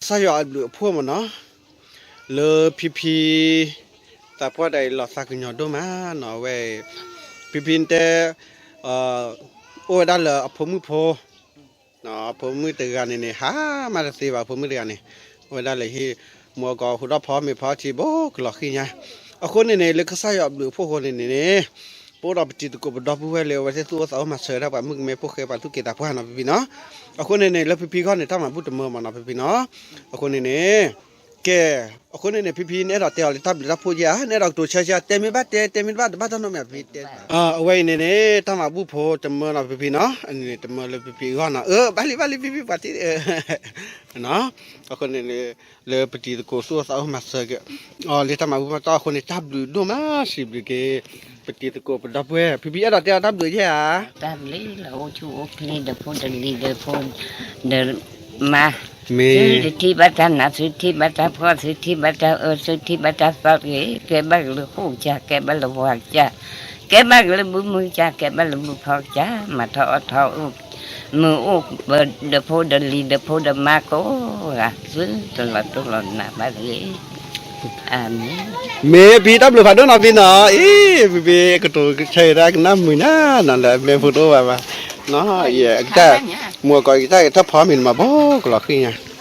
ကစၢ်ယွၤအဘျုးအဖှိၣ်မ့ၢ်နီၤ, လၢဖံဖံ သးပှၢ်တဂၤအံၤလီၤသးကညီၤဒိၣ်မးနီၤ, အဝဲ ဖံဖံတဲ အိၣ်ဝဲဒၣ်လၢအဖိမုၣ်ဖိ အဖိမုၣ်တဂၤန့ၣ်န့ၣ် ဟးမးတသ့ဘၣ်, အဖိမုၣ်တဂၤန့ၣ် အိၣ်ဝဲဒၣ်လၢဟံၣ် မူအကီၢ်ဟူထီၣ်ဖီမ့ၤဖီထံဘိကလီၤဃံညါ, အဃိန့ၣ်န့ၣ် လၢကစၢ်ယွၤအဘျုးအဖှိၣ်အဃိန့ၣ်န့ၣ်န့ၣ် ပအိၣ်ဒီးပတံၤသကိးပဒီပုၢ်ဝဲၢ်လၢအဝဲသ့ၣ်သူၣ်အိၣ်သးအိၣ်မၤစၢၤဝဲဒၣ်ပှၤမုၣ်ကမဲဖိဃဲပှၤသူၣ်က့သးပှၢ်နီၤ ဖံဖံနီၤ, အဃိန့ၣ်န့ၣ် လၢဖံဖံဂီၢ်န့ၣ် တၢ်မၤဘူၣ်တမၢမ့ၢ်နီၤ ဖံဖံနီၤ, အဃိန့ၣ်န့ၣ် ကဲ အဃိန့ၣ်န့ၣ် ဖံဖံနအဲၣ်ဒိးတဲအီၤလၢတၢ်ဘျုးတၢ်ဖှိၣ်ယဲၢ်ဧါ, နအဲၣ်ဒိးကတိၤဆၢဆၢ တဲမ့ၢ်ဘၣ်တဲ တဲမ့ၢ်တဘၣ်တဘၣ်တၢ်နီတမံၤဖံတဲ, အဝဲအံၤန့ၣ်န့ၣ် တၢ်မၤဘူၣ်ဖိတမၢနီၤ ဖံဖံနီၤ, အန့ၣ်န့ၣ် တမၢလၢဖံဖံအဂီၢ်နီၤ, အၢ ဘၣ်လံဘၣ်လံ ဖံဖံပှၤထံၣ် အဃိန့ၣ်န့ၣ် လၢပတံၤသကိးသူၣ်အိၣ်သးအိၣ်မၤစၢၤက့ၤ အီၤလၢတၢ်မၤဘူၣ်မၤတီၢ်အဃိန့ၣ် တၢ်ဘျုးဒိၣ်မး စံးဘျုးက့ၤ ပတံၤသကိးပဒီပုၢ်ဝဲၢ် ဖံဖံအဲၣ်ဒိးတဲအီၤတၢ်ဘျုးယဲၢ်ဧါ, တၢ်ဘျုးလၢအိၣ်ဆူၣ်အိၣ်ချ့ဒီးဖိဒီးလံၤဒီးဖိဒီးမါ မ့ၢ် သုတထံၣ်ဘၣ်တၢ်နး သုထံၣ်ဘၣ်တၢ်ဖှီၣ် သုထံၣ်ဘၣ်တၢ်အၢ သုထံၣ်ဘၣ်တၢ်သီတဂ့ၤ, ကဲဘၣ်က့ၤလၢဃိၣ်ကစၢ် ကဲဘၣ်လၢဝၤကစၢ် ကဲဘၣ်က့ၤလၢဘုမုၢ်ကစၢ် ကဲဘၣ်လၢဘုဖီကစၢ် မၤထီၣ်အီၣ်ထီၣ်အိၣ် မုာ်အိၣ်ပၢၤဒီးဖိဒီးလံၤဒီးဖိဒီးမါကိးဂၤ သုတလီၤတိၢ်လီၤနးဘၣ်တဂ့ၤ, အၤမ့ၣ်. မ့ၢ်ဖံတၢ်ဘျုးဖးဒိၣ်နီၤဖံနီၤ, အံၤ ဖံဖံကတိၤဆၢအံၤဒၣ်ကနၣ်မုာ်ညါနီၤ လၢမ့ၢ်ဖိတအိၣ်ဘၣ်ဘၣ်, ယကတၢ် မူအကီၢ်ယကတၢ်ထီၣ်ဖီမ့ၤမးဘိကလီၤဃံညါ